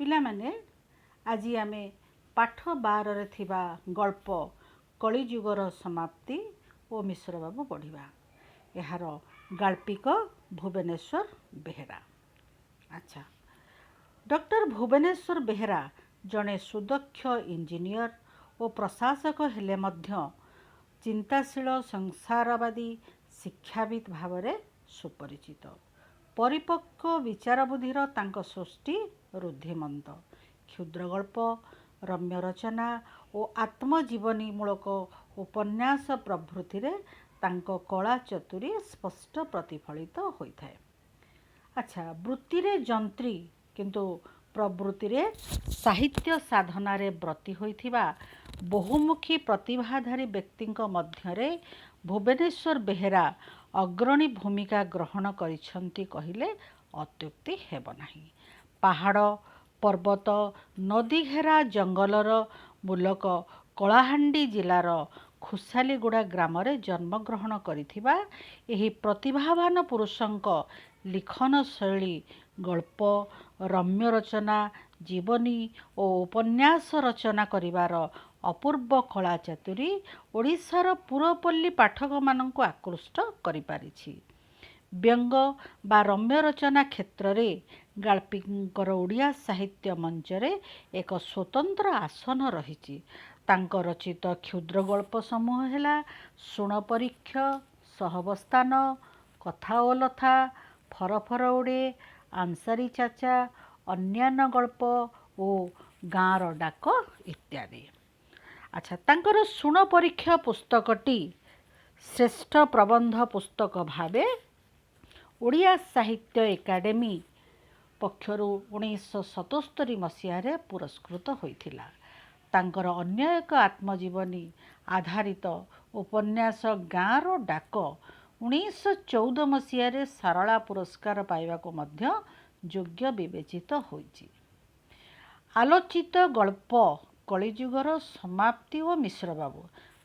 ପିଲାମାନେ, ଆଜି ଆମେ ପାଠ 12ରେ ଥିବା ଗଳ୍ପ କଳିଯୁଗର ସମାପ୍ତି ଓ ମିଶ୍ରବାବୁ ପଢ଼ିବା। ଏହାର ଗାଳ୍ପିକ ଭୁବନେଶ୍ୱର ବେହେରା। ଆଚ୍ଛା, ଡକ୍ଟର ଭୁବନେଶ୍ୱର ବେହେରା ଜଣେ ସୁଦକ୍ଷ ଇଞ୍ଜିନିୟର ଓ ପ୍ରଶାସକ ହେଲେ ମଧ୍ୟ ଚିନ୍ତାଶୀଳ ସଂସାରବାଦୀ ଶିକ୍ଷାବିତ୍ ଭାବରେ ସୁପରିଚିତ। ପରିପକ୍ୱ ବିଚାରବୁଦ୍ଧିର ତାଙ୍କ ସୃଷ୍ଟି ଋଦ୍ଧିମନ୍ତ। କ୍ଷୁଦ୍ରଗଳ୍ପ, ରମ୍ୟ ରଚନା ଓ ଆତ୍ମଜୀବନୀମୂଳକ ଉପନ୍ୟାସ ପ୍ରଭୃତିରେ ତାଙ୍କ କଳା ଚତୁରୀ ସ୍ପଷ୍ଟ ପ୍ରତିଫଳିତ ହୋଇଥାଏ। ଆଚ୍ଛା, ବୃତ୍ତିରେ ଯନ୍ତ୍ରୀ କିନ୍ତୁ ପ୍ରବୃତ୍ତିରେ ସାହିତ୍ୟ ସାଧନାରେ ବ୍ରତୀ ହୋଇଥିବା ବହୁମୁଖୀ ପ୍ରତିଭାଧାରୀ ବ୍ୟକ୍ତିଙ୍କ ମଧ୍ୟରେ ଭୁବନେଶ୍ୱର ବେହେରା ଅଗ୍ରଣୀ ଭୂମିକା ଗ୍ରହଣ କରିଛନ୍ତି କହିଲେ ଅତ୍ୟୁକ୍ତି ହେବ ନାହିଁ। ପାହାଡ଼, ପର୍ବତ, ନଦୀଘେରା ଜଙ୍ଗଲର ମୂଲକ କଳାହାଣ୍ଡି ଜିଲ୍ଲାର ଖୁସାଲିଗୁଡ଼ା ଗ୍ରାମରେ ଜନ୍ମଗ୍ରହଣ କରିଥିବା ଏହି ପ୍ରତିଭାବାନ ପୁରୁଷଙ୍କ ଲିଖନ ଶୈଳୀ ଗଳ୍ପ, ରମ୍ୟ ରଚନା, ଜୀବନୀ ଓ ଉପନ୍ୟାସ ରଚନା କରିବାର ଅପୂର୍ବ କଳା ଚାତୁରୀ ଓଡ଼ିଶାର ପୁରପଲ୍ଲୀ ପାଠକମାନଙ୍କୁ ଆକୃଷ୍ଟ କରିପାରିଛି। ବ୍ୟଙ୍ଗ ବା ରମ୍ୟ ରଚନା କ୍ଷେତ୍ରରେ ଗାଳ୍ପିକଙ୍କର ଓଡ଼ିଆ ସାହିତ୍ୟ ମଞ୍ଚରେ ଏକ ସ୍ୱତନ୍ତ୍ର ଆସନ ରହିଛି। ତାଙ୍କ ରଚିତ କ୍ଷୁଦ୍ର ଗଳ୍ପ ସମୂହ ହେଲା ଶୁଣ ପରୀକ୍ଷ, ସହବସ୍ଥାନ, କଥା ଓ ଲଥା, ଫରଫର ଉଡ଼େ, ଆନ୍ସାରୀ ଚାଚା, ଅନ୍ୟାନ୍ୟ ଗଳ୍ପ ଓ ଗାଁର ଡାକ ଇତ୍ୟାଦି। ଆଚ୍ଛା, ତାଙ୍କର ଶୁଣ ପରୀକ୍ଷା ପୁସ୍ତକଟି ଶ୍ରେଷ୍ଠ ପ୍ରବନ୍ଧ ପୁସ୍ତକ ଭାବେ ଓଡ଼ିଆ ସାହିତ୍ୟ ଏକାଡେମୀ ପକ୍ଷରୁ 1977 ମସିହାରେ ପୁରସ୍କୃତ ହୋଇଥିଲା। ତାଙ୍କର ଅନ୍ୟ ଏକ ଆତ୍ମଜୀବନୀ ଆଧାରିତ ଉପନ୍ୟାସ ଗାଁର ଡାକ 1914 ମସିହାରେ ସାରଳା ପୁରସ୍କାର ପାଇବାକୁ ମଧ୍ୟ ଯୋଗ୍ୟ ବିବେଚିତ ହୋଇଛି। ଆଲୋଚିତ ଗଳ୍ପ କଳିଯୁଗର ସମାପ୍ତି ଓ ମିଶ୍ରବାବୁ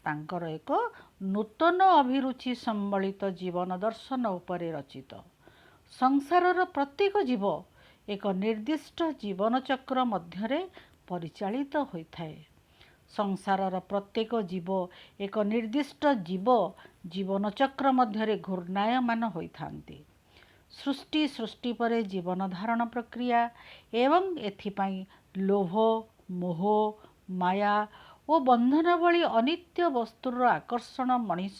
ତାଙ୍କର ଏକ ନୂତନ ଅଭିରୁଚି ସମ୍ବଳିତ ଜୀବନ ଦର୍ଶନ ଉପରେ ରଚିତ। ସଂସାରର ପ୍ରତ୍ୟେକ ଜୀବ ଏକ ନିର୍ଦ୍ଦିଷ୍ଟ ଜୀବନଚକ୍ର ମଧ୍ୟରେ ପରିଚାଳିତ ହୋଇଥାଏ। ସଂସାରର ପ୍ରତ୍ୟେକ ଜୀବ ଏକ ନିର୍ଦ୍ଦିଷ୍ଟ ଜୀବନଚକ୍ର ମଧ୍ୟରେ ଘୂର୍ଣ୍ଣାୟମାନ ହୋଇଥାନ୍ତି। ସୃଷ୍ଟି ପରେ ଜୀବନ ଧାରଣ ପ୍ରକ୍ରିୟା ଏବଂ ଏଥିପାଇଁ ଲୋଭ, ମୋହ, ମାୟା ଓ ବନ୍ଧନ ଭଳି ଅନିତ୍ୟ ବସ୍ତୁର ଆକର୍ଷଣ ମଣିଷ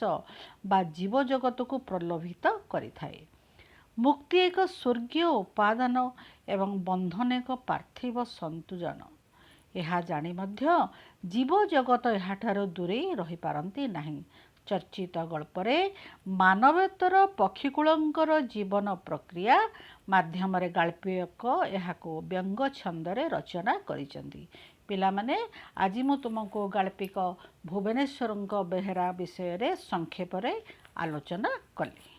ବା ଜୀବଜଗତକୁ ପ୍ରଲୋଭିତ କରିଥାଏ। ମୁକ୍ତି ଏକ ସ୍ୱର୍ଗୀୟ ଉପାଦାନ ଏବଂ ବନ୍ଧନ ଏକ ପାର୍ଥିବ ସନ୍ତୁଜନ, ଏହା ଜାଣି ମଧ୍ୟ ଜୀବଜଗତ ଏହାଠାରୁ ଦୂରେଇ ରହିପାରନ୍ତି ନାହିଁ। ଚର୍ଚ୍ଚିତ ଗଳ୍ପରେ ମାନବେତର ପକ୍ଷୀକୁଳଙ୍କର ଜୀବନ ପ୍ରକ୍ରିୟା ମାଧ୍ୟମରେ ଗାଳ୍ପିକ ଏହାକୁ ବ୍ୟଙ୍ଗ ଛନ୍ଦରେ ରଚନା କରିଛନ୍ତି। ପିଲାମାନେ, ଆଜି ମୁଁ ତୁମକୁ ଗାଳ୍ପିକ ଭୁବନେଶ୍ୱରଙ୍କ ବେହେରା ବିଷୟରେ ସଂକ୍ଷେପରେ ଆଲୋଚନା କଲି।